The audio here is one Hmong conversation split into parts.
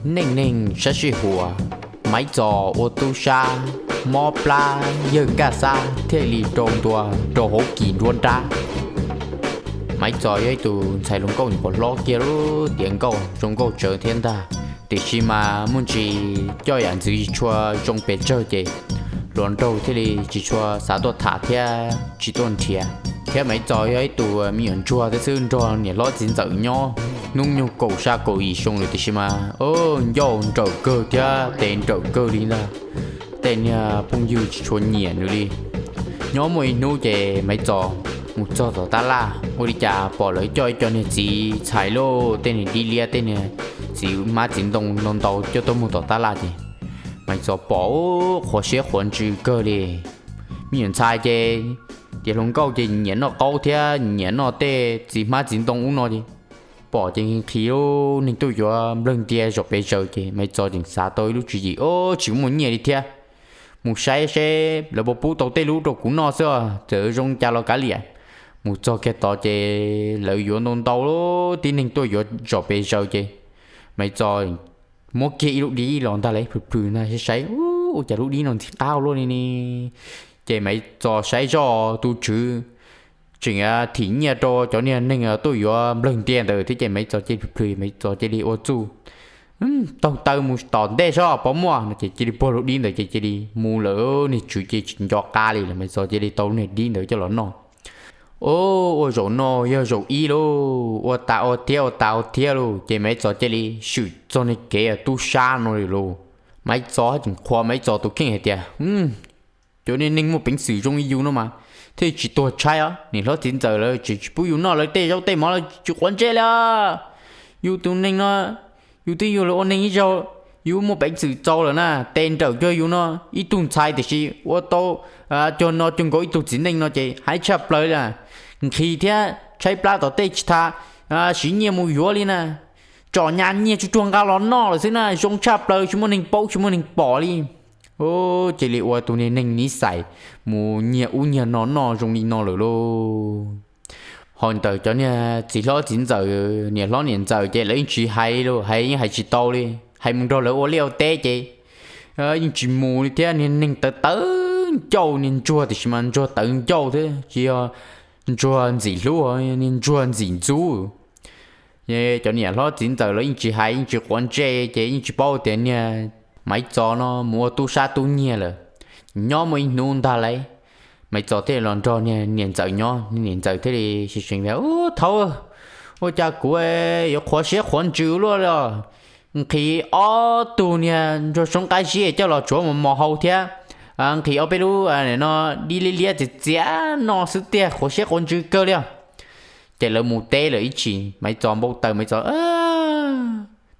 Neej neeg sab sij huam, Maiv Txos ua tub sab, mob plab yawg kaj xab thiaj li rau ntua rau hauv kis nruab nrab. Maiv Txos yog ib tug ntxhais hluas nkauj nyuam qhuav hlob kiag lub tiav nkauj zoo nkauj tsawv thiab ntag, tiam sis mas muaj ntsis coj yam ntxwv tsis tshua zoo pes tsawg ces hluas nraug thiaj li tsis tshua xav tuaj tham thiab tsis tuaj nrhiav. Thiab Maiv Txos yog ib tug me nyuam ntsuag thiab xwb, nrog niam hlob txiv ntxawm nyob hnub nyoog kaum xya kaum yim xyoo lawm, tiam sis mas ncauj nrawm kawg thiab tes nrawm kawg li ntag. Tej niag phooj ywg tsis tshua nyiam nws li. Nyob muaj ib hnub ces Maiv Txos mus txog tom tab laj, ua li cas pom lawv coj ib co niag txiv txhais loj, tej niag dib liab, tej niag txiv hmab txiv ntoo ntau ntau coj tuaj mus tom tab laj ces Maiv Txos pom qhuav siab qhuav ntsws kawg li. Me nyuam ntxhais ces tiav hluas nkauj ces nyiam noj qaub thiab nyiam noj tej txiv hmab txiv ntoo ub no ces pom ces nqhis lub neeg tuaj yuav nplawg ntia zom pes zaws ces Maiv Txos tseem xav tau ib lub tswv yim, o, tsis muaj nyiaj li thiab, mus saib seb lawv puas pub tau tej lub rau kuv noj xwb, txawm zoo cas los kav liam. Mus txog kiag tod ces lawv yuav ntau ntau lub tib neeg tuaj yuav zom pes zaws ces Maiv Txos muab kiag ib lub dib los ntag lauj, plhws plhws ntag saib saib, ua cas lub dib no ntxim qab ua luaj li ne. Ces Maiv Txos saib zoj tus tswv tseem thim nyiaj rau cov niag neeg tuaj yuav nplawg ntia ntawd thiab ces Maiv Txos cia li plhws plhws, Maiv Txos cia li ua txuj taug taw mus tom ntej seb puas muaj no ces cia li puag lub dib ntawd ces cia li mus lawm, niag tswv ces tsis nco qab li lawm, Maiv Txos cia li tau lub niag dib ntawd coj los noj. O, ua zaum no yog zaum ib lauj, ua tas ua thiab ua tas ua thiab lauj ces Maiv Txos cia li swm txog niag kev tub sab no li lauj. Maiv Txos tseem qhuas Maiv Txos tus kheej hais tias, cov niag neeg muaj peev xwm zoo li yus no mas thiaj tsis tuag tshaib os, niam hlob txiv ntxawm lawv tseem tsis pub yus noj lawv tej zaub tej mov, lawv tsis quav ntsej li. Yus tus neeg no, yus twb yug lawv ua neeg ib zaug, yus muaj peev xwm txaus lawm na, tes nrawm cuag yus no ib tug ntxhais tiam sis ua tau cuag no cuag nkaus ib tug txiv neej no ces haib tshaj plaws li. Nqhis thiab tshaib plab tom tej tsis tas, siv nyiaj mus yuav li na, tsom nyas nyiaj tsuag tsuag nqa los noj lawm xwb na, zoo tshaj plaws tsis muaj neeg paub tsis muaj neeg pom li. Cia li ua tus niag neeg niv xais mus nyiag ub nyiag no noj zoo li no lawm lauj. Ho ntawm cov niag txiv hlob txiv ntxawm, niam hlob niam ntxawm ces lawv yeej tsis hais li, hais yeej hais tsis tau li, hais mus nrog lawv ua liaj ua teb ces yeej tsis mus li thiab. Niag neeg tawv tawv ncauj, niag ntsuag tiam sis mas ntsuag tawv ncauj thiab tsis yog ntsuag ntxim hlub, niag ntsuag ntxim ntxub. Cov niam hlob txiv ntxawm los yeej tsis hais yeej tsis quav ntsej ces yeej tsis paub tias niag Maiv Txos no mus ua tub sab tub nyiag lawm. Nyob muaj ib hnub ntag lauj, Maiv Txos thiaj los nrog niag niam ntxawm nyob, niam ntxawm thiaj li seev tias, Ub thaud, ua cas kuv yuav qhuav siab qhuav ntsws luaj li os. Nqhis ob tug niag ntsuag soob qab zib coj los tsuav mos mos hau thiab nqhis ob peb lub no dib liab liab txias txias no xwb tiag, qhuav siab qhuav ntsws kawg li os. Ces lawv mus teb lawm ib chim, Maiv Txos npau taws, Maiv Txos,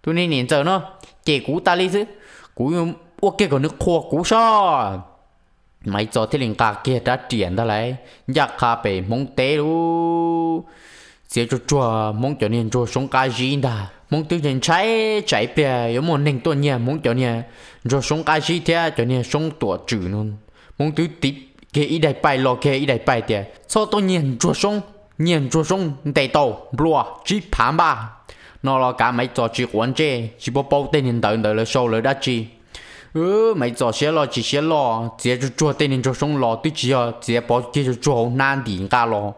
Tus niag niam ntxawm no cem kuv tas li xwb, kuv ua kiag kom nws qhuas kuv soj. Maiv Txos thiaj li nqa kiag rab riam ntag lauj, ncaj qha pem Hmoob teb lub txiav tsuag tsuag Hmoob cov niag ntsuag soob qab zib ntag. Hmoob twb ntshai tsam ib pliag yuav muaj neeg tuaj nyiag Hmoob cov niag ntsuag soob qab zib thiab cov niag soob tuam tswm no. Hmoob twb tiv kiag ib daim paim, lo kiag ib daim paim tias, Txhob tuaj nyiag ntsuag soob, nyiag ntsuag soob ntes tau nplua tsib phav npaj, no los kav. Maiv Txos tsis quav ntsej, tsis paub paub tej niag ntawv ntawd lawv sau lawv dab tsi. Maiv Txos siab loj tsis siab loj, txiav tsuag tsuag tej niag ntsuag soob los twb tsis yog txiav, pov kiag tsuag tsuag hauv hnab ntim nqa los,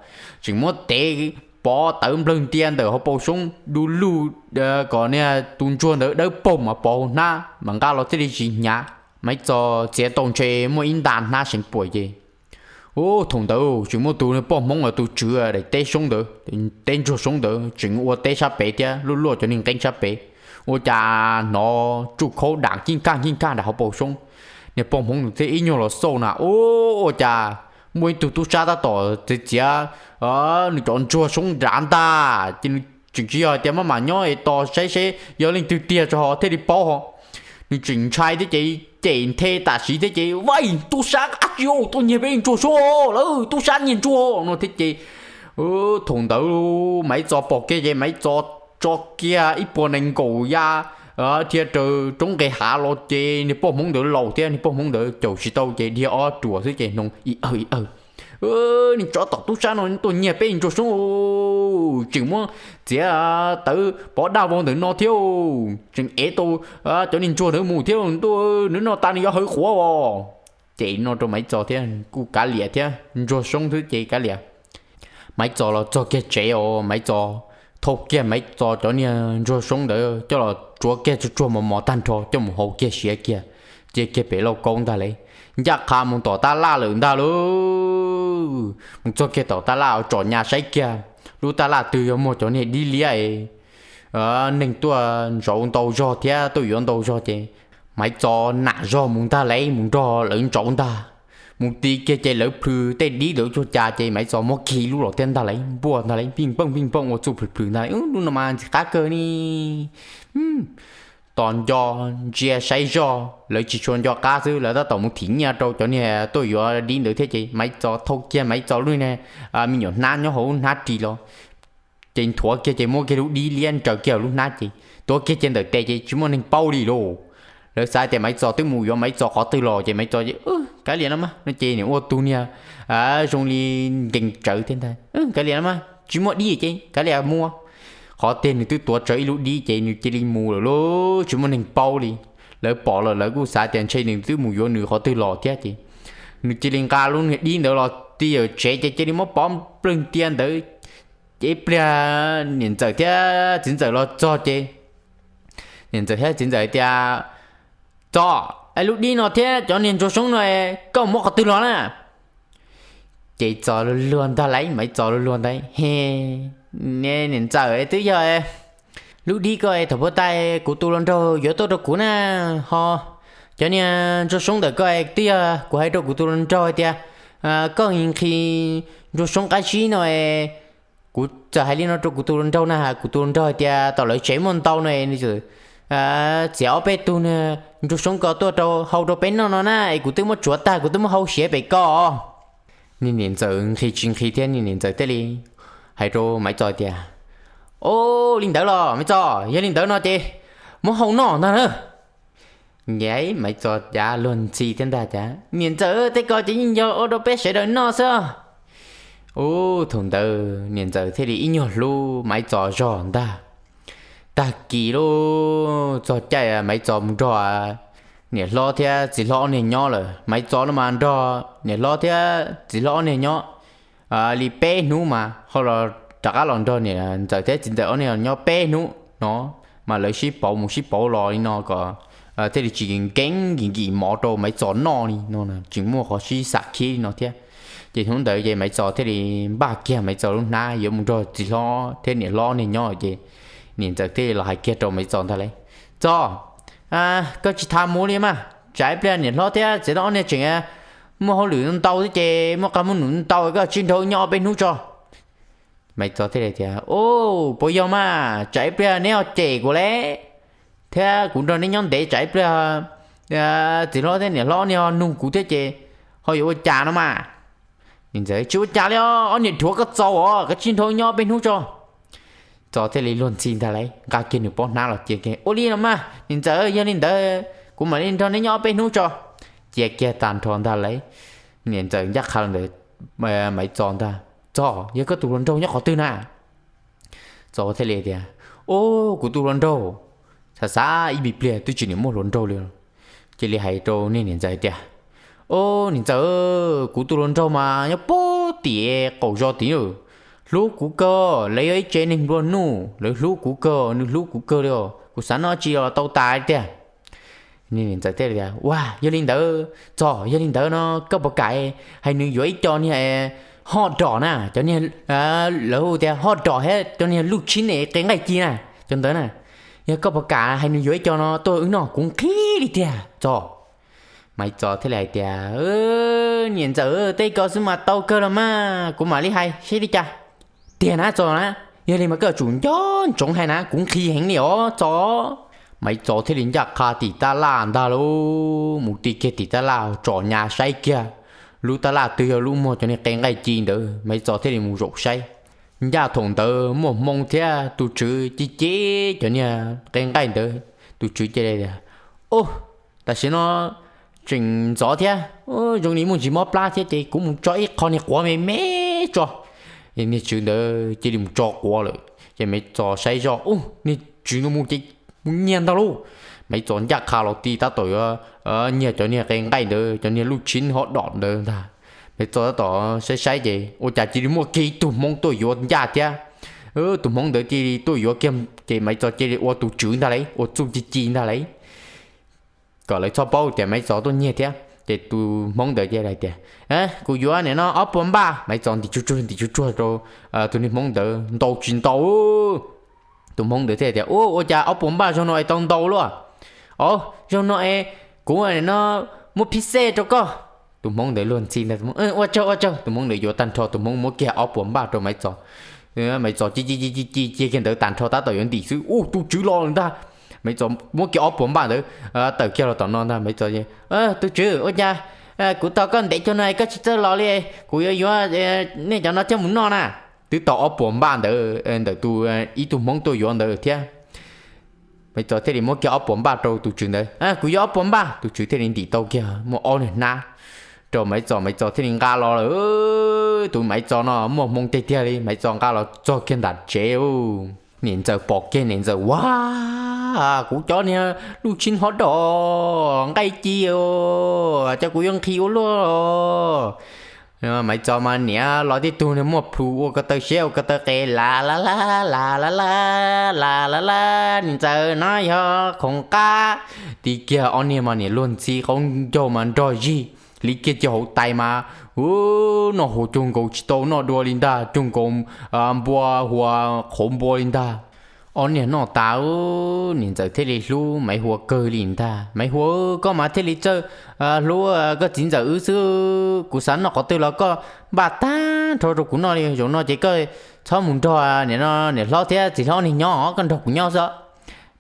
tseem muab tev pov tawv nplawg ntia ntawm hauv paus soob du lug kom niag tus ntsuag ntawd dawb paug mas pov hauv hnab mas nqa los thiaj li tsis hnyav. Maiv Txos txiav tau ntshe muaj ib nta hnab seev puam ces, ub, thaum ntawd tseem muaj tus poj Hmoob los tus tswv daim teb soob ntawd, teb ntsuag soob ntawd tseem ua teb sab pem thiab luaj luaj cov niag nqeeb sab pem. Ua cas hnov tsuj khaub dam kib kaj kib kaj nram hauv paus soob. Niag poj Hmoob nws thiaj ib nyuag los xauj na, ub, ua cas muaj ib tug tub sab tab tom txiav txiav nws cov ntsuag soob nrad ntag. Ces nws tseem tsis yog tias maj mam nyob es tos saib seb yog leej twg tiag tso ho thiaj li paub ho. Nws tseem ntshai thiab ces cem nthe tam sim thiab ces, Vaij, tub sab dab tsi tuaj nyiag peb ntsuag soob lawm, tub sab nyiag ntsuag no thiab ces thaum ntawd Maiv Txos pom kiag ces Maiv Txos tso kiag ib puas nees nkaum ya dhia raws roob nqes hav los ces niag poj Hmoob ntawd laus thiab niag poj Hmoob ntawd caum tsis tau ces dhia ob ruam xwb ces noo ib awg ib awg, Niag tsov tom tub sab no tuaj nyiag peb ntsuag soob. Tseem muab txiav tawv pov daj vau ntawm no thiab, tseem ev tau cov niag ntsuag ntawd mus thiab ntuj, nws noj tas nws yuav hawv quav os. Ces no rau Maiv Txos thiab kuj kav liam thiab, ntsuag soob xwb ces kav liam. Maiv Txos los txog kiag tsev os, Maiv Txos thau kiag Maiv Txos cov niag ntsuag soob ntawd coj los tsuav kiag tsuag tsuag mos mos tag nrho coj mus hau kiag siav kiag, cia kiag pem lauj kaub ntag lauj. Ncaj qha mus tom tab laj lawm ntag lauj. Mus txog kiag tom tab laj tsom nyas saib kiag, lub tab laj twg yog muaj cov niag dib liab neeg tuaj ntsauv ntau zog thiab tuaj yuav ntau zog ces Maiv Txos nam zog mus ntag lauj, mus nrog lawv ntsauv ntag. Mus ti kiag ces lawv plhws tej dib ntawd cuag cas ces Maiv Txos muab khi lub los thiab ntag lauj, npuaj ntag lauj, pij npooj pij npooj ua txuj plhws plhws ntag lauj. Lub no mas ntxim qab kawg ni. Tos nco, ntsia saib zoj lawv tsis tshua nco qab xwb, lawv tab tom mus thim nyiaj rau cov niag tuaj yuav dib ntawd thiab ces Maiv Txos thau kiag Maiv Txos lub niag me nyuam hnab nyob hauv lub hnab ris los, ces nthuav kiag ces muab kiag lub dib liab nraws kiag lub hnab ces tuav kiag cia ntawm tes ces tsis muaj neeg paub li lauj. Lawv xav tias Maiv Txos twb mus yuav Maiv Txos qhov twg los ces Maiv Txos, kav liam no mas no ces nws ua tus niag zoo li nkees tsawv thiab ntag, kav liam no mas tsis muaj dib ces kav liam mus. Qhov tiag nws twb tuav tsawv ib lub dib ces nws cia li mus lawm lauj, tsis muaj neeg paub li. Lawv pom los lawv kuj xav tias ntshe nws twb mus yuav nws qhov twg los thiab ces nws cia li nqa lub niag dib ntawd los ti yawm tsev ces cia li muab pov nplawg ntia ntawd. Ces ib pliag niam ntxawm thiab txiv ntxawm los txog ces niam ntxawm thiab txiv ntxawm tias, Txos, es lub dib no thiab cov niag ntsuag soob no koj muab qhov twg los na? Ces Txos luag luag ntag lauj, Maiv Txos luag luag ntag, He, niam ntxawm, twb yog lub dib ko thaum puag ta kuv tus hluas nraug yuav tuaj rau kuv na, ho cov niag ntsuag soob ntawm ko twb yog kuv hais rau kuv tus hluas nraug hais tias koj nqhis ntsuag soob qab zib no, kuv txawm hais li no rau kuv tus hluas nraug na, kuv tus hluas nraug hais tias tom lawv tsev muaj ntau no, nws txawm txiav ob peb tug niag ntsuag soob ko tuaj rau hau rau peb noj no na, es kuv twb muab tsuav tag kuv twb muab hau siav pem ko. Niag niam ntxawm nqhis tsis nqhis thiab niag niam ntxawm thiaj li hais rau Maiv Txos tias, O, li ntawd los Maiv Txos, yog li ntawd no ces muab hau noj ntag na. Nyav Maiv Txos cav luag ntxhi thiab ntag, Cas niam ntxawm, tej ko ces yeej yog ua rau peb sawv daws noj xwb. Ub, thaum ntawd niam ntxawm thiaj li ib nyuag hlub Maiv Txos zog ntag. Tag kis lub txog caij Maiv Txos mus nrog niam hlob thiab txiv hlob ob niag nyob lawm, Maiv Txos no mas nrog niam hlob thiab txiv hlob ob niag nyob li peb hnub mas ho los rov qab los nrog niam ntxawm thiab txiv ntxawm ob niag nyob peb hnub no, mas lawv sib pauv mus sib pauv los li no kom thiaj li tsis nkeeb nkim nkim mov rau Maiv Txos noj li no, tsis muaj qhov sib xam khib li no thiab. Ces hnub ntawd ces Maiv Txos thiaj li npaj kiag Maiv Txos lub hnab yuav mus nrog txiv hlob thiab niam hlob niag nyob ces niam ntxawm thiaj li los hais kiag rau Maiv Txos ntag lauj, Txos, koj tsis tham mus li mas, tsam ib pliag niam hlob thiab txiv hlob ob niag tseem muaj hauj lwm ntau thiab ces muaj qab muaj num ntau, koj tsis nrog nyob ob peb hnub tso. Maiv Txos thiaj li tias, Ub, puas yog mas, tsam ib pliag neb ho cem kuv lauj, thiab kuv nrog neb nyob ntev tsam ib pliag txiv hlob thiab niam hlob niag ho nug kuv thiab ces ho yuav ua cas no mas. Niam ntxawm, Tsis ua cas li os, ob niag dhuav koj txaus os, koj tsis nrog nyob ob peb hnub tso. Txos thiaj li luag ntxhi ntag lauj, nqa kiag nws pob hnab los cia kiag, Ua li no mas niam ntxawm, yog li ntawd kuv mam li nrog neb nyob ob peb hnub tso. Cia kiag tag nrho ntag lauj. Niam ntxawm ncaj qha los ntawm Maiv Txos ntag, Txos, yog koj tus hluas nraug nyob qhov twg na? Txos thiaj li tias, Ub, kuv tus hluas nraug, xav xav ib me pliag twb tsis niam muaj hluas nraug li. Cia li hais rau niag niam ntxawm tias, Ub, niam ntxawm, kuv tus hluas nraug mas nyob puag tim qaum zos tim, hlub kuv kawg, lawv yog ib tsev neeg nplua nuj, lawv hlub kuv kawg, nws hlub kuv kawg li os, kuv xav noj tsi los tau tas li tiag. Niam ntxawm thiaj li tias, Ua, yog li ntawd, Txos, yog li ntawd no koj puas kam hais nws yuav ib co niag hot dog na, cov niag lawv hu tias hot dog thiab cov niag luj tshib ne qe nqaij ci na, cov ntawd na, yog koj puas kam hais nws yuav ib co no tuaj wb noj, kuv nqhis li tiag Txos. Maiv Txos thiaj li hais tias, Niam ntxawm, tej ko xwb mas tau kawg los mas, kuv mam li hais saib li cas. Tiag na Txos na, yog li mas koj yuav tsum nco ntsoov hais na, kuv nqhis heev li os Txos. Maiv Txos thiaj li ncaj qha tim tab laj ntag lauj, mus ti kiag tim tab laj tsom nyas saib kiag, lub tab laj twg yog lub muag cov niag qe nqaij ci ntawd, Maiv Txos thiaj li mus zaum saib. Ncaj thaum ntawd muaj hmoo thiab tus tswv ci ci cov niag qe nqaij ntawd, tus tswv cia li tias, Ub, tam sim no tseem ntxov thiab, zoo li muaj ntsis mob plab thiab ces kuv mus tso ib qho niag quav me me tso, Niag tswv ntawd cia li mus tso quav lawm ces Maiv Txos saib zoj, ub, niag tswv no mus ces mus nyiag ntag lauj. Maiv Txos ncaj qha los ti tab tom yuav nyiag cov niag qe nqaij ntawd, cov niag lub tsib hov dom ntawd ntag. Maiv Txos tab tom saib saib ces ua cas cia li muaj kiag ib tug hmoob tuaj yuav ncaj thiab. Tus hmoob ntawd cia li tuaj yuav kiag ces Maiv Txos cia li ua tus tswv ntag lauj, ua txuj ci ci ntag lauj, kom lawv txhob paub tias Maiv Txos tuaj nyiag thiab. Ces tus hmoob ntawd cia li hais tias, kuv yuav nim no ob puas npaj. Maiv Txos ntim tsuag tsuag ntim tsuag tsuag rau tus niag hmoob ntawd, ntau tsis ntau. Tus hmoob ntawd thiaj tias, ua cas ob puas npaj zaug no es tau ntau luaj? Au, zaug no es kuv no muab phib xej rau koj. Tus hmoob ntawd luag ntxhi ntag, ua tsaug ua tsaug. Tus hmoob ntawd yuav tag nrho, tus hmoob muab kiag ob puas npaj rau Maiv Txos. Maiv Txos ci ci ci ci cia kiag ntawd tag nrho tab tom yuav ntim xwb, ub, tus tswv los lawm ntag. Maiv Txos muab kiag ob puas npaj ntawd tawm kiag los tom no ntag. Maiv Txos, tus tswv, ua cas kuv tos koj ntev cuag no koj tsis txawj los li? Kuv yuav yuav nej cov no coj mus noj na. Twb tau ob puas npaj ntawd ntawm tus ib tug hmoob tuaj yuav ntawd thiab. Maiv Txos thiaj li muab kiag ob puas npaj rau tus tswv ntawd, kuv yuav ob puas npaj. Tus tswv thiaj li ntim tau kiag muaj ob niag hnab rau Maiv Txos, Maiv Txos thiaj li nqa los lawm. Tus Maiv Txos no muaj hmoo tiag tiag li, Maiv Txos nqa los txog kiag nram tsev, niam ntxawm pom kiag niam ntxawm, ua kuv cov niag lub tsib hov dom nqaij ci, cas kuv yuav nqhis ua luaj. Maiv Txos mas niam los tib tug niag muaj plhus ua ko taw siab ua ko taw qe, la la la la la la la la la, niam ntxawm no yog khoom qab. Tib kiag ob niag mas niam luag ntxhi qaub ncaug mas nrog zig li kiag cia hauv tais mas, u, noj hu cuag nkaus tsis tau noj dua li ntag, cuag nkaus npua hu qhov npua li ntag. Ob niag noj tas, niam ntxawm thiaj li hlub Maiv Huas kawg li ntag. Maiv Huas, koj mas thiaj li txawj hlub koj txiv ntxawm wb xwb. Kuv xav noj qhov twg los koj npaj tag nrho rau kuv noj li. Zaum no ces koj txhob mus nrog niam hlob thiab txiv hlob niag nyob, koj nrog kuv nyob xwb.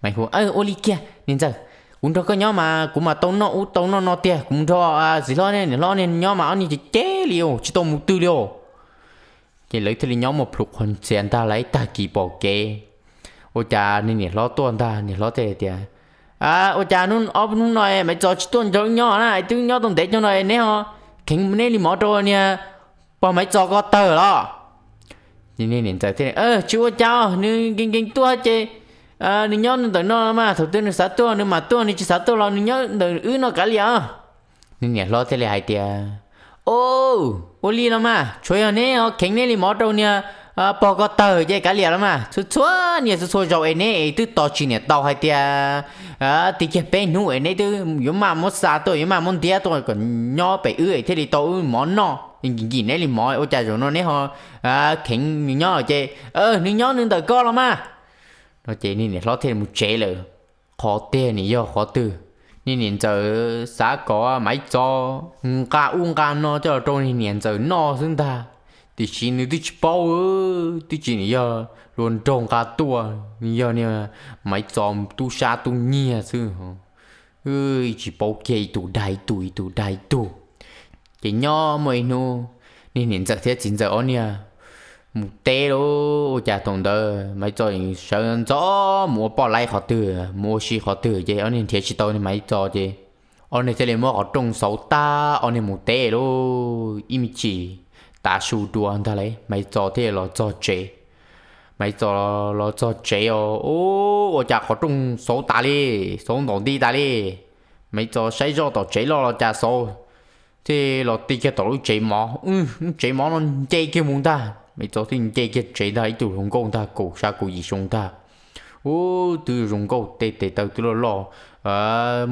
Maiv Huas, ua li kiag niam ntxawm, kuv nrog koj nyob mas kuv mas tau noj ub tau noj no tiag, kuv mus nrog txiv hlob niam hlob niag nyob mas ob niag ces ceb li os, tsis tau mus twg li os. Ces lawv thiaj li nyob muaj plhus qhuas ntxias ntag, lawv tag kis pom kev. Ua cas niag niam hlob tuaj ntag, niam hlob thiaj tias, ua cas ob hnub no Maiv Txos tsis tuaj nrog wb nyob na, twb nyob tau ntev cuag no neb ho kheev neb li mov rau niag pog Maiv Txos ko tawg los? Niam ntxawm thiaj, tsis ua cas, nws nkees nkees tuaj ces nws nyob nws ntawm no mas, thaum twg nws xav tuaj nws mam tuaj, nws tsis xav tuaj los nws nyob ntawm wb no kav liam. Niag niam hlob thiaj li hais tias, o, ua li los mas, tsuav yog neb ho kheev neb li mov rau niag pog ko tawg ces kav liam los mas, txhua txhua niaj txhua txhua zaus es neb es twb tos tsis niam tau hais tias tib kiag peb hnub es neb twb yuav maj muab xa tuaj, yuav maj muab ntiab tuaj kom nyob pem wb es thiaj li tau wb mov noj, nkim nkim neb li mov, ua cas zaum no neb ho kheev nws nyob ces nws nyob nws ntawm ko los mas. No ces niag niam hlob thiaj li mus tsev lawm. Qhov tiag nim yog qhov twg? Niag niam ntxawm xav kom Maiv Txos nqa ub nqa no coj los rau niag niam ntxawm noj xwb ntag, tiam sis nws twb tsis paub, twb tsis nim yog luag nraug nqa tuaj, nws yog niag Maiv Txos tub sab tub nyiag xwb. Tsis paub kiag, ib tug dag ib tug, ib tug dag ib tug. Ces nyob muaj ib hnub, niag niam ntxawm thiab txiv ntxawm ob niag mus teb lauj. Ua cas thaum ntawd Maiv Txos sawv ntxov mus ua poj laib qhov twg, mus ua si qhov twg ces ob niag nrhiav tsis tau niag Maiv Txos ces ob niag thiaj li muab qhov rooj xauv tag, ob niag mus teb lauj. Ib me chim tav su dua ntag lauj, Maiv Txos thiaj los txog tsev. Maiv Txos los txog tsev os, ua cas qhov rooj xauv tas li, xauv ntaum nti tas li. Maiv Txos saib zoj tom tsev loj los cas xauv, thiaj los ti kiag tom lub tsev mov, lub tsev mov no nce kiag mus ntag. Maiv Txos thiaj nce kiag tsev ntag, ib tug hluas nkauj ntag, kaum xya kaum yim xyoo ntag. Ub, twb zoo nkauj, tej tes taw twb loj loj,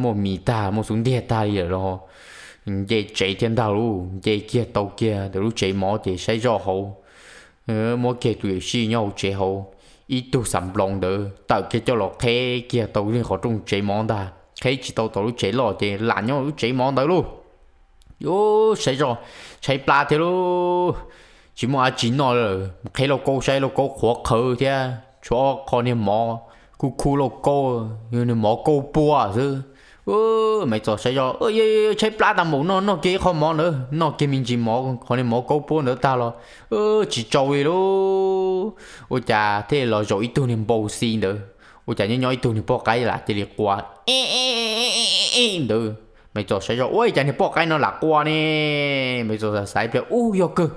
muaj mis tag, muaj xub ntiag tag li lawm los nce tsev thiab ntag lauj. Nce kiag tau kiag ntawm lub tsev mov ces saib zoj hauv, muab kiag tus yuam sij nyob hauv tsev hauv, ib tug xav nploos ntawd tawm kiag coj los qheb kiag tau li qhov rooj tsev mov ntag, qheb tsis tau tom lub tsev loj ces lam nyob lub tsev mov ntawd lauj. Ub, saib zoj tshaib plab thiab lauj, tsis muaj dab tsi noj lawm, qheb lauj kaub saib lauj kaub qhuav qhawv thiab tshuav ob qho niag mov kuj khu lauj kaub, yog niag mov kaub puab xwb. Maiv Txos saib zoj, tshaib plab tag npaum no noj kiag ib qho mov ntawd, noj kiag me ntsis mov, qhov niag mov kaub puab ntawd tag los tsis tsau li lauj. Ua cas thiaj los zaum ib tug niag npau xi ntawd, ua cas nyob nyob ib tug niag poj qaib lam cia li qua ntawd. Maiv Txos saib zoj, ua cas niag poj qaib no lam qua ne? Maiv Txos xav xav ib pliag, ub, yog kawg,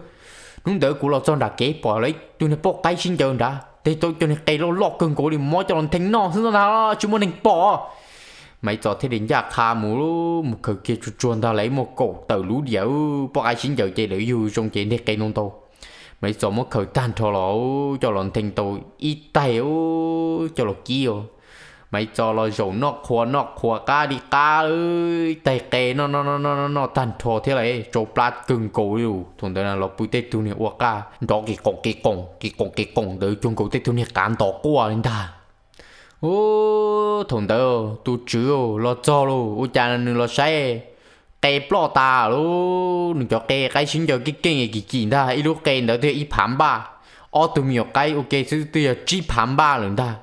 Hnub ntawd kuv los txog nram kev pom lawv ib tug niag poj qaib sib ncaws nrad, teg tau cov niag qe loj loj kawg nkaus li, muab coj los ntheej noj xwb ntag, tsis muaj neeg pom. Maiv Txos thiaj li ncaj qha mus, mus khaws kiag tsuag tsuag ntag, lawv muaj kaum tawm lub diam, poj qaib sib ncaws ces lawv yug zoo ces nteg qe ntau ntau. Maiv Txos muab khaws tag nrho los, coj los ntheej tau ib taig, coj los kib. Maiv Txos los zaum noj qhuav noj qhuav qab li qab, ib taig qe noj noj noj noj tag nrho thiab las, tsau plab kawg nkaus li. Thaum ntawd los pw tej tug niag ua qaj nrov qis qoom qis qoom qis qoom qis qoom ntawd cuag nkaus tej tug niag qav ntos quaj li ntag. Thaum ntawd tus tswv los txog lauj, ua cas nws los saib qe ploj tas lauj, nws cov qe qaib sib ncaws keej keej kim kim ntag, ib lub qe ntawd twb yog ib phav npaj, ob tug me nyuam qaib ua ke xwb twb yog tsib phav npaj lawm ntag.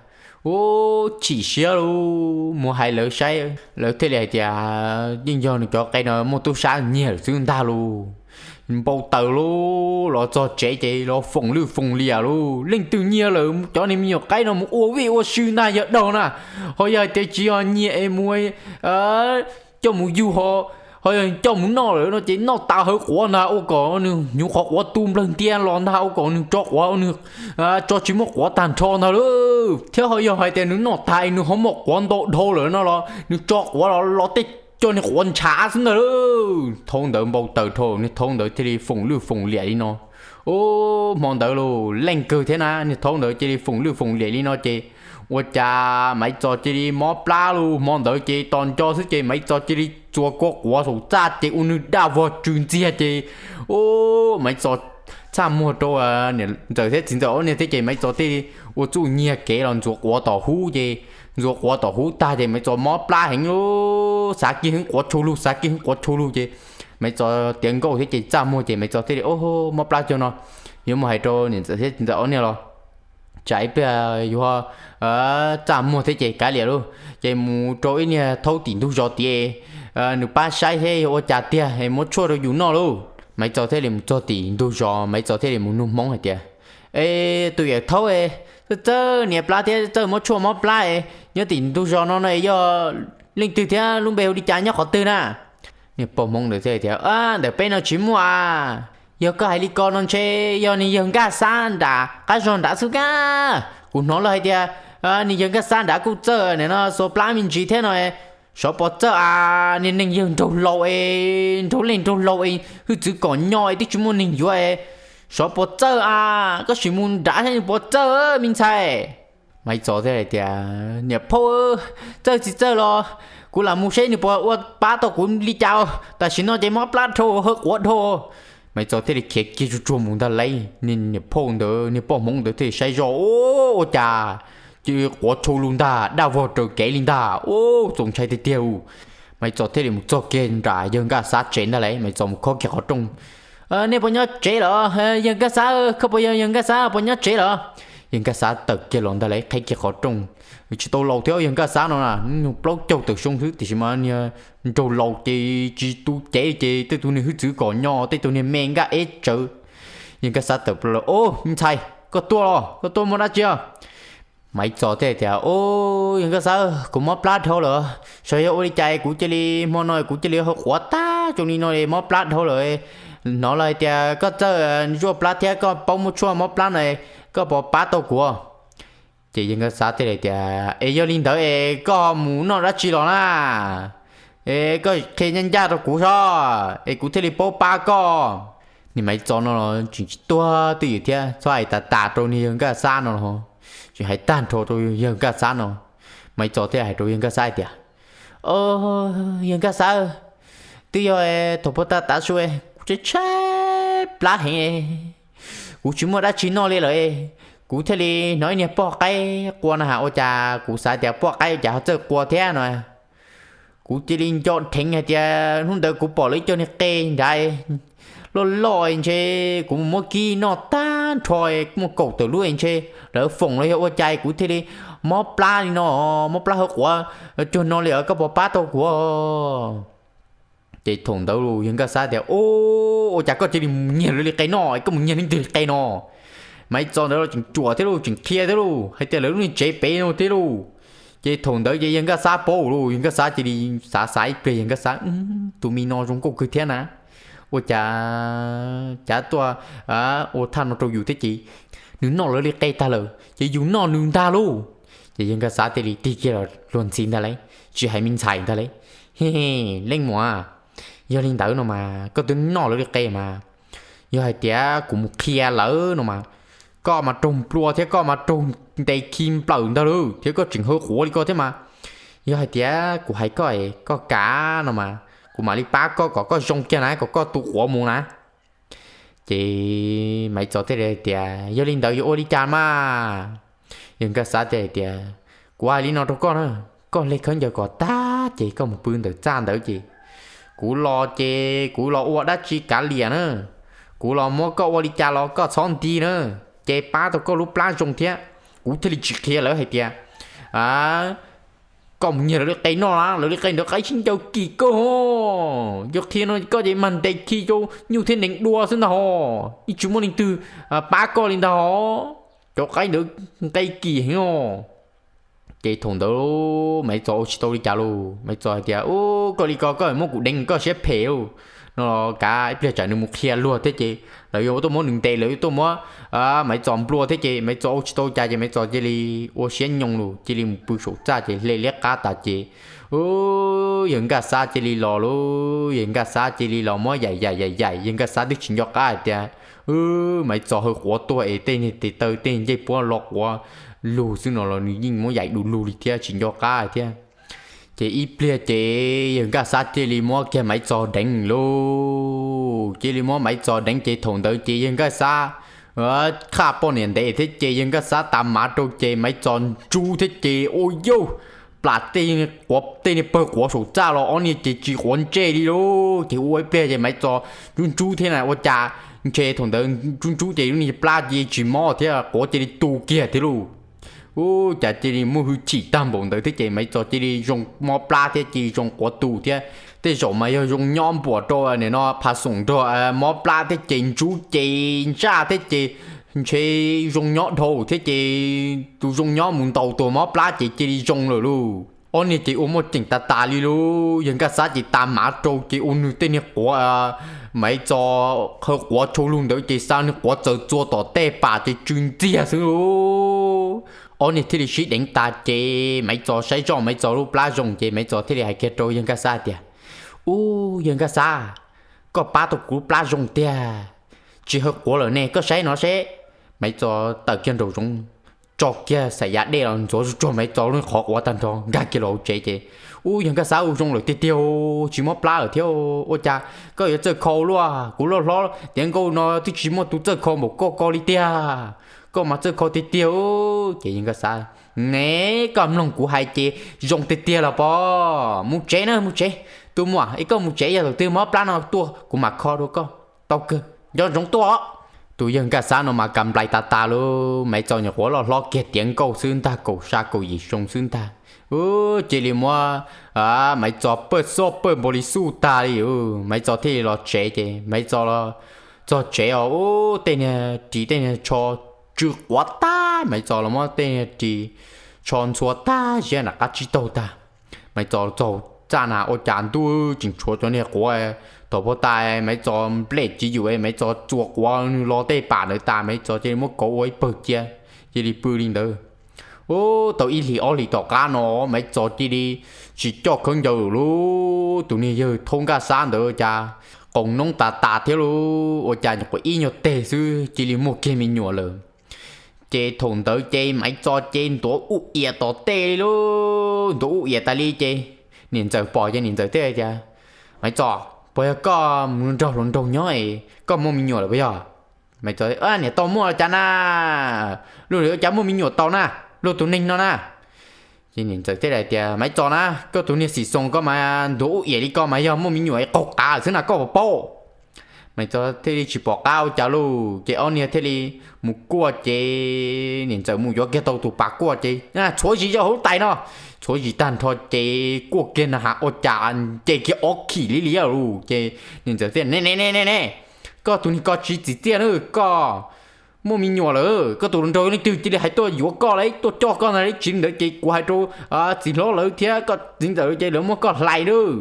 Ub, chim siab lauj, mus hais lawv saib, lawv thiaj li hais tias yeej yog nws cov qe no muaj tub sab nyiag lawm xwb ntag lauj. Npau taws lauj, los txog tsev ces los foom lwj foom liam lauj, leej twg nyiag lawm cov niag me nyuam qaib no mus ua vij ua sw ntag, yog daug na, ho yog hais tias tsis yog nyiag es mus coj mus yug ho, ho yog coj mus noj lawm no ces noj tas hawv quav ntag, ua kom nws hnyuv qhov quav tu nplawg ntia los ntag, ua kom nws tso quav, nws tso tsis muaj quav tag nrho ntag lauj. Thiab ho yog hais tias nws noj tas es nws ho muaj quav ntau dhau lawm no los nws tso quav los los tej cov niag quav ntshav xwb ntag lauj. Thaum ntawd npau taws dhau, niag thaum ntawd thiaj li foom lwj foom liam li no. Ub, hmo ntawd los leej kawg thiab na, niag thaum ntawd cia li foom lwj foom liam li no ces ua cas Maiv Txos cia li mob plab lauj. Hmo ntawd ces tos nco xwb ces Maiv Txos cia li txuas kua quav saum txaj ces ua nws daj vog tsw ntxiag ces, ub, Maiv Txos txaj muag rau niam ntxawm thiab txiv ntxawm ob niag thiab ces Maiv Txos thiaj li ua txuj nyiag kev los ntxuav quav tom hub ces, ntxuav quav tom hub tag ces Maiv Txos mob plab heev lauj, xav kiag heev quav tshau lug, xav kiag heev quav tshau lug ces Maiv Txos tiav nkauj thiab ces txaj muag ces Maiv Txos thiaj li, ub, mob plab cuag no, yuav mus hais rau niam ntxawm thiab txiv ntxawm ob niag los tsam ib pliag yuav txaj muag thiab ces kav liam lauj, ces mus rau ib niag thaum tim ntug zos tiav, nws pab saib thiab yog ua cas tiag es muab tshuaj rau yus noj lauj. Maiv Txos thiaj li mus txog tim ntug zos, Maiv Txos thiaj li mus nug Hmoob hais tias, Es tus yawm thaum, txawj txawj nias plab thiab txawj muab tshuaj mob plab es nyob tim ntug zos no no yog leej twg thiab lub npe hu li cas nyob qhov twg na? Niag poj Hmoob ntawd thiaj tias, Ntawm peb no tsis muaj a. Yog koj hais li ko no ntshe yog niag yawg Nkaj Xab nram qab zog nrad xwb kab. Kuv hnov lawv hais tias niag yawg Nkaj Xab nrad kuj txawj nim no xuas plab me ntsis thiab no. Xyov puas txawj a, niag neeg yawg nraug laus es, nraug leej nraug laus es, hwj txwv kom nyo es twb tsis muaj neeg yuav es, xyov puas txawj a. Koj sim mus nrad thiab puas txawj me ntxhais? Maiv Txos thiaj hais tias, Niam phauj, txawj tsis txawj los kuv lam mus seb nws puas ua pab tau kuv li cas. Tam sim no ces mob plab dhau, hawv quav dhau. Maiv Txos thiaj li khiav kiag tsuag tsuag mus ntag lauj. Niag niam phauj ntawd, niag poj Hmoob ntawd thiaj li saib zoj, Ub, ua cas cia quav tshau lug ntag, daj vog raws kev li ntag. Ub, txaus ntshai tiag tiag. Maiv Txos thiaj li mus txog kiag nram yawg Nkaj Xab tsev ntag lauj. Maiv Txos mus khob kiag qhov rooj, Nej puas nyob tsev lawm? Yawg Nkaj Xab, koj puas yog yawg Nkaj Xab, puas nyob tsev lawm? Yawg Nkaj Xab tawm kiag los ntag lauj, qhib kiag qhov rooj. Tsis tau laus thiab yawg Nkaj Xab no na, nyuag plaub caug tawm xyoo xwb tiam sis mas niag nraug laus ces tsis tu cev ces tej tug niag hwj txwv kom nyo, tej tug niag me nkaj eb tsawv. Yawg Nkaj Xab tawm plaws los, Ob, me ntxhais, koj tuaj los, koj tuaj muaj dab tsi? Maiv Txos thiaj tias, Ub, yawg Nkaj Xab, kuv mob plab dhau lawm. Xyov yog ua li cas kuv cia li, hmo no kuv cia li hawv quav tag zoo li no, mob plab dhau lawm. Hnov lawv hais tias koj txawj zuaj plab thiab koj paub muab tshuaj mob plab no, koj puas pab tau kuv? Ces yawg Nkaj Xab thiaj li tias, Es yog li ntawd es koj mus noj dab tsi los na? Es koj qhia ncaj ncaj rau kuv soj es kuv thiaj li paub pab koj. Niag Maiv Txos no los tseem tsis tuag twj ywm thiab, txhob hais tas tas rau niag yawg Nkaj Xab no los, tseem hais tag nrho rau yawg Nkaj Xab no. Maiv Txos thiaj hais rau yawg Nkaj Xab hais tias, Yawg Nkaj Xab, twb yog thaum puag ta tav su kuv tshaib tshaib plab heev, kuv tsis muaj dab tsi noj li lawm, kuv thiaj li hnov ib niag poj qaib qua na has, ua cas kuv xav tias poj qaib ua cas ho txawj qua thiab no. Kuv cia li nco dheev hais tias hnub ntawd kuv pom lawv ib co niag qe nrad loj loj ntshe kuv mus muab kib noj tag nrho muaj kaum tawm lub ntshe lawv foom los yog ua cas kuv thiaj li mob plab li no, mob plab hawv quav cuag no li, koj puas pab tau kuv? Ces thaum ntawd los yawg Nkaj Xab tias, Ub, ua cas koj cia li mus nyiag lawv li qe no, koj mus nyiag leej twg li qe no? Maiv Txos ntawd los tseem ruam thiab lauj, tseem qhia thiab lauj, hais tias lawv lub niag tsev pem no thiab lauj. Ces thaum ntawd ces yawg Nkaj Xab paub lauj, yawg Nkaj Xab cia li xav xav ib pliag, yawg Nkaj Xab, Tus me no zoo nkauj kawg thiab na, ua cas cav tuaj ua thaj no rau yus thiab ces nws noj lawv li qe tag lawm ces yus noj nws ntag lauj. Ces yawg Nkaj Xav thiaj li tig kiag los luag ntxhi ntag lauj, tsis hais me ntxhais ntag lauj. He, leej muam, yog li ntawd no mas koj twb noj lawv li qe mas, yog hais tias kuv mus qhia lawv no mas, koj mas raug nplua thiab koj mas raug ntes khi nplawm ntag lauj, thiab koj tseem haw quav li koj thiab mas, yog hais tias kuv hais koj es koj kam no mas kuv mam li pab koj kom koj zoo kiag na, kom koj tu quav mus na. Ces Maiv Txos thiaj li hais tias, yog li ntawd yuav ua li cas mas? Yawg Nkaj Xav thiaj hais tias, kuv hais li no rau koj na, koj hle khaub ncaws kom tag ces koj mus pw ntawm txaj ntawd ces kuv los ces kuv los ua dab tsi kav liam na, kuv los muab koj ua li cas los koj txhob nti na, ces pab tau koj lub plab zoo thiab, kuv thiaj li tsis qhia lawv hais tias koj mus nyiag lawv li qe noj na, lawv li qe ntawd qaib sib ncaws kim kawg ho. Yog qhia no koj ces mag ntes khi rau nyuj thiab nees dua xwb ntag ho, yeej tsis muaj leej twg pab koj li ntag ho, cov qaib ntawd nqe kim heev os. Ces thaum ntawd Maiv Txos ua tsis tau li cas lauj, Maiv Txos hais tias, u, koj li ko koj muab kuv deev koj siab phem lauj. No los kav ib pliag tsam nws mus qhia luag thiab ces lawv yuav tuaj muab nws ntes, lawv yuav tuaj muab Maiv Txos nplua thiab ces Maiv Txos ua tsis tau cas ces Maiv Txos cia li ua siab nyoos lawm, cia li mus pw saum txaj ces hle liab qab tas ces, u, yawg Nkaj Xav cia li los lauj, yawg Nkaj Xav cia li los muab yaim yaim yaim yaim, yawg Nkaj Xav twb tsis nco qab hais tias, u, Maiv Txos haw quav tuaj es tej niag tes taw tej ncej puab lo quav lug xwb no los nws yeej muab yaim du lug li thiab tsis nco qab thiab. Ces ib pliag ces yawg Nkaj Xav cia li muab kiag Maiv Txos deev lauj, cia li muab Maiv Txos deev ces thaum ntawd ces yawg Nkaj Xav qhaj poj niam ntev thiab ces yawg Nkaj Xav tas mav rau ces Maiv Txos ntsub thiab ces ua yauj, plam tej, tej niag pawg quav saum txaj los ob niag ces tsis quav ntsej li lauj. Ces ua ib pliag ces Maiv Txos ntsub ntsub thiab na ua cas ntshe thaum ntawd ntsub ntsub ces lub niag plab cia tsis mob thiab quav cia li tu kiag thiab lauj. U, cas cia li muaj hwj chim tag npaum ntawd thiab ces Maiv Txos cia li zoo mob plab thiab cia li zoo quav tu thiab. Tej zaum mas yog zoo nyob npuam rau nim no phav xoom nrog mob plab thiab ces ntsub ces ntsaj thiab ces ntshe zoo nyob dhau thiab ces tus zoo nyob mus ntaus tus mob plab ces cia li zoo lawm lauj. Ob niag ces ua muaj ceem tas tas li lauj, yawg Nkaj Xav ces tas mav rau ces ua nws tej niag quav, Maiv Txos haw quav tshau lug ntawd ces xa niag quav txawm txua tom tej pam ces tsw ntxiag xwb lauj. Ob niag thiaj li sib deev tas ces Maiv Txos saib zoj Maiv Txos lub plab zoo ces Maiv Txos thiaj li hais kiag rau yawg Nkaj Xav tias, u, yawg Nkaj Xav, koj pab tau kuv lub plab zoo tiag, tsis haw quav lawm ne, koj saib no seb. Maiv Txos tawm kiag nraum zoov, tso kiag xaim yav dej los ntxuav tsuag Maiv Txos lub qhov quav tag nrho nkag kiag los hauv tsev ces, u, yawg Nkaj Xav, u, zoo lawm tiag tiag, tsis mob plab lawm thiab. Ua cas koj yuav txawj kho luaj? Kuv loj hlob tiav nkauj no twb tsis muaj tus txawj kho npaum koj ko li tiag. Koj mas txawj kho tiag tiag. Ces yawg Nkaj Xav, ne, koj mloog kuv hais ces zoo tiag tiag los pob. Mus tsev na, mus tsev. Tus muam, es koj mus tsev, yog thaum twg mob plab no tuaj kuv mam kho rau koj. Tau kawg, nco ntsoov tuaj. Tus yawg Nkaj Xav no mas kam nplais tas tas lauj, Maiv Txos nyuam qhuav loj hlob kiag tiav nkauj xwb ntag, kaum xya kaum yim xyoo xwb ntag. U, cia li muab Maiv Txos pawj xob pawj npaum li xuj tag li. Maiv Txos thiaj li los tsev ces Maiv Txos los txog tsev os, u, tej niag ris tej niag tsho tsw quav tag, Maiv Txos los muab tej niag ris tsho ntxhua tag ziab nram qab tsib taug tag. Maiv Txos txog txaj na ua cas ntuj tseem tshuav cov niag quav. Thaum puag ta Maiv Txos nplej tsis yum, Maiv Txos txua quav nws los tej pam ntawd tas, Maiv Txos cia li muab kauv ua ib pawg cia, cia li pw li ntawd. U, tau ib hlis ob hlis tom qab no Maiv Txos cia li tsis coj khaub ncaws lawm lauj. Tus niag yawg thaub Nkaj Xab ntawd cas qoos noob tas tas thiab lauj, ua cas nyuam qhuav ib nyuag teg xwb cia li muaj kiag me nyuam lawm. Ces thaum ntawd ces Maiv Txos ces ntuav ub iam tom tej li lauj, ntuav ub iam tas li ces niam ntxawm pom ces niam ntxawm thiaj tias, Maiv Txos, puas yog koj mus nrog hluas nraug nyob es koj muaj me nyuam lawm puas yog? Maiv Txos, niam, tau muaj cas na, luag ua cas muaj me nyuam tau na, luag tus neeg no na. Ces niam ntxawm thiaj li tias, Maiv Txos na, koj tus niag xim xoos ko mas ntuav ub iam li ko mas yog muaj me nyuam qaug qav xwb na, koj puas paub? Maiv Txos thiaj li tsis pom qab ua cas lauj, ces ob niag thiaj li mus kuaj ces niam ntxawm mus yuav kiag tau tus pas kuaj ces txhuav zis rau hauv tais no, txhuav zis tag nrho ces kuaj kiag na has ua cas nce kiag ob khim li li lauj. Ces niam ntxawm thiaj, ne ne ne ne ne, koj tus niag ko tsis txim txiaj na, koj muaj me nyuam lawm, koj tus hluas nraug leej twg cia li hais tuaj yuav koj lauj, tuaj coj koj ntag lauj, tsis li ntawd ces kuv hais rau txiv hlob lawv thiab koj txiv ntxawm ces lawv muab koj hlais lauj.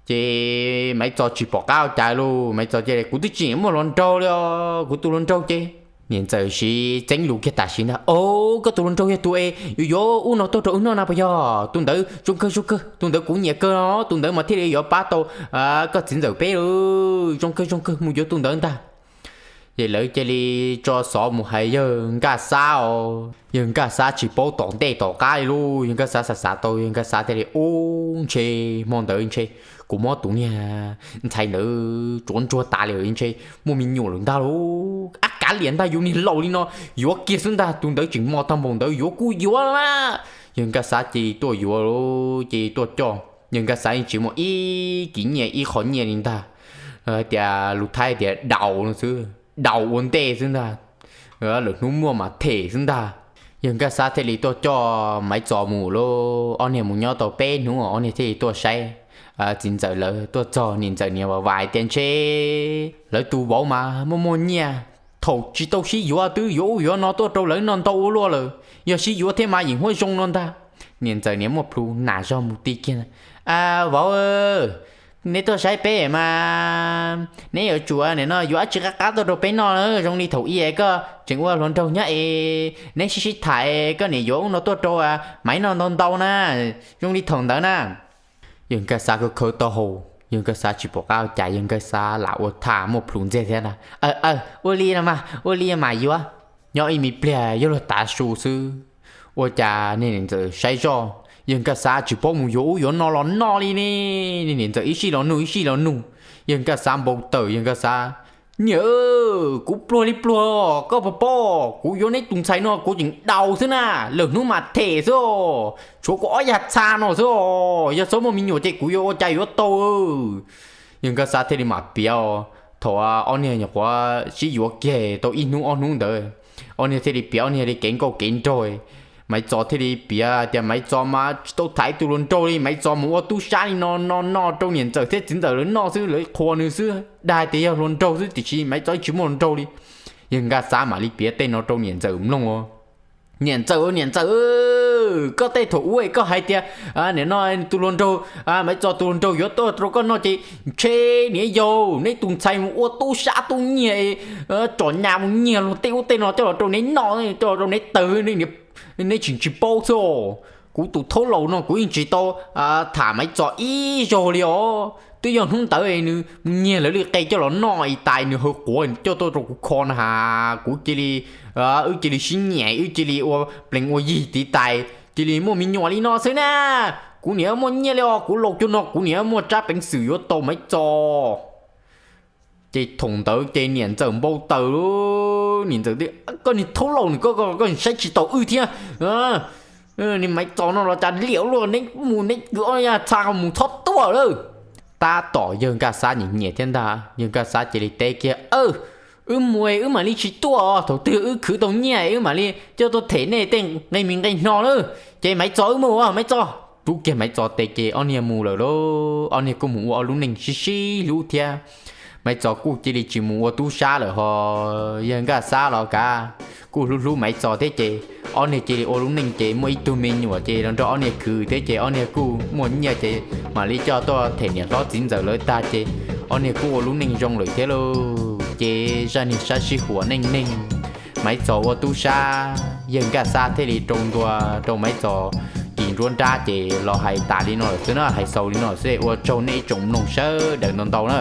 Ces Maiv Txos tsis pom qab ua cas li, Maiv Txos ces, Kuv twb tsis muaj hluas nraug li os, kuv tus hluas nraug ces. Niam ntxawm siv txeeb lus kiag tam sim ntag, Au, koj tus hluas nraug yog tus es yuav yuav ub no tuaj rau wb noj na puas yog? Tus ntawd zoo kawg zoo kawg, tus ntawd kuv nyiam kawg os, tus ntawd mas thiaj li yuav pab tau koj txiv ntxawm peb. Zoo kawg zoo kawg, mus yuav tus ntawd ntag. Ces lawv cia li tso xov mus hais yawg Nkaj Xab os. Yawg Nkaj Xab tsis paub tom ntej tom qab li lauj, yawg Nkaj Xab xav xav tau, yawg Nkaj Xab thiaj li, Ub, ntshe hmo ntawd ntshe kuv muab tus niag ntxhais ntawd tsuav ntsuag tas li, ntshe muaj me nyuam lawm ntag lauj. Ab, kav liam ntag, yus niag laus li no, yuav kiag xwb ntag, tus ntawd tseem mos tag npaum ntawd, yuav kuj yuav. Yawg Nkaj Xab cia li tuaj yuav, cia li tuaj coj. Yawg Nkaj Xab yeej tsis muaj ib kis nyiaj ib qho nyiaj li ntag. Hais tias lus Thaib tias đậu no xwb, đậu ua ntej xwb ntag, lwm hnub muaj mas them xwb ntag. Yawg Nkaj Xab thiaj li tuaj coj Maiv Txos mus lauj, ob niag mus nyob tau peb hnub, ob niag thiaj li tuaj saib txiv ntxawm lawv. Tuaj txog niam ntxawm niam vam hais tias ntshe lawv tus vauv mas muaj muaj nyiaj, thaum tsis tau sib yuav twb yuav ub yuav no tuaj rau lawv noj ntau ua luaj lawm, yog sib yuav thiab mas yeem huab zoo no ntag. Niam ntxawm niam muaj plhus nam zog mus ti kiag, Vauv, neb tuaj saib peb mas neb yuav tsum nim no yuav dab tsi qab qab tuaj rau peb noj, zoo li thaum i koj tseem ua hluas nraug nyob es neb sib sib tham, koj niam yuav ub no tuaj rau Maiv noj ntau ntau na, zoo li thaum ntawd na. Yawg Nkaj Xab khawb khawb taub hau, yawg Nkaj Xab tsis pom qab ua cas, yawg Nkaj Xab lam ua tham muaj plhus ntxiag thiab na, Aw, ua li no mas, ua li mas yuav. Nyob ib me pliag yuav luag tav su xwb, ua cas niag niam ntxawm saib zoj, yawg Nkaj Xab tsis paub mus yuav ub yuav no los noj li ne. Niag niam ntxawm ib sij los nug ib sij los nug, yawg Nkaj Xab npau taws, yawg Nkaj Xab, Niam, kuv pluag li pluag, koj puas paub, kuv yuav neb tus ntxhais no kuv tseem đậu xwb na, lwm hnub mas them xwb os, tshuav kuv ob yag txha no xwb os, yog txhob muaj me nyuam ces kuv yuav ua cas yuav tau. Yawg Nkaj Xab thiaj li mam piav thaum ob niag nyuam qhuav sib yuav kiag tau ib hnub ob hnub ntawd, ob niag thiaj li piav ob niag li kev nkauj kev nraug. Maiv Txos thiaj li piav tias Maiv Txos mas tsis tau tham ib tug hluas nraug li, Maiv Txos mus ua tub sab li no no no rau niam ntxawm thiab txiv ntxawm lawv noj xwb, lawv qhuas nws xwb, dag hais tias yog hluas nraug xwb, tiam sis Maiv Txos tsis muaj hluas nraug li. Yawg Nkaj Xab mam li piav tej no rau niam ntxawm mloog. Niam ntxawm, niam ntxawm, koj tej thaum ub koj hais tias nim no tus hluas nraug, Maiv Txos tus hluas nraug yuav tuaj rau koj noj ces ntshe niam yau neb tus ntxhais mus ua tub sab tub nyiag, tsom nyam mus nyiag luag tej ub tej no coj los rau neb noj, coj los rau neb tawg, neb tseem tsis paub xwb os. Kuv tus thaub laus no kuv yeej tsis tau tham Maiv Txos ib zaug li os. Twb yog hnub ntawd nws mus nyiag lawv li qe coj los noj ib tais, nws haw quav coj tuaj rau kuv kho na has, kuv cia li, wb cia li sib nyiam, wb cia li ua plees ua yig tiv tais, cia li muaj me nyuam li no xwb na. Kuv niam muaj nyiaj li os, kuv laus cuag no kuv niam muaj tsab peev xwm yuav tau Maiv Txos. Ces thaum ntawd ces niam ntxawm npau taws, niam ntxawm tias, Koj niag thaub laus nws, koj saib tsis taus wb thiab. Niag Maiv Txos no los cas liam luaj, neb mus neb kwv ob yag txha mus txhob tuaj lawm. Tab tom yawg Nkaj Xab nyiam nyiam thiab ntag, yawg Nkaj Xab cia li teb kiag, Wb mus wb mam li tsis tuaj, thaum twg wb khwv tau nyiaj wb mam li coj tuaj them nej tej nqe mis nqe hno lawm. Ces Maiv Txos, wb mus, Maiv Txos. Rub kiag Maiv Txos tes ces ob niag mus lawm lauj. Ob niag kuj mus ua ob lub neej sib sib hlub thiab. Maiv Txos kuj cia li tsis mus ua tub sab lawm ho yawg Nkaj Xab los kav kuj hlub hlub Maiv Txos thiab ces ob niag cia li ua lub neej ces muaj ib tug me nyuam ces los nrog ob niag khwv thiab ces ob niag kuj muaj nyiaj ces mam li coj tuaj them niam hlob txiv ntxawm lawv tag ces ob niag kuj ua lub neej zoo lawm thiab lauj. Ces zaj niag sab sij huam neej neeg, Maiv Txos ua tub sab, yawg Nkaj Xab thiaj li rau ntua rau Maiv Txos kis nruab nrab ces los hais tas li no lawm xwb na, hais xaus li no xwb, ua tsaug nej ib tsoom mloog sawv daws ntau ntau na.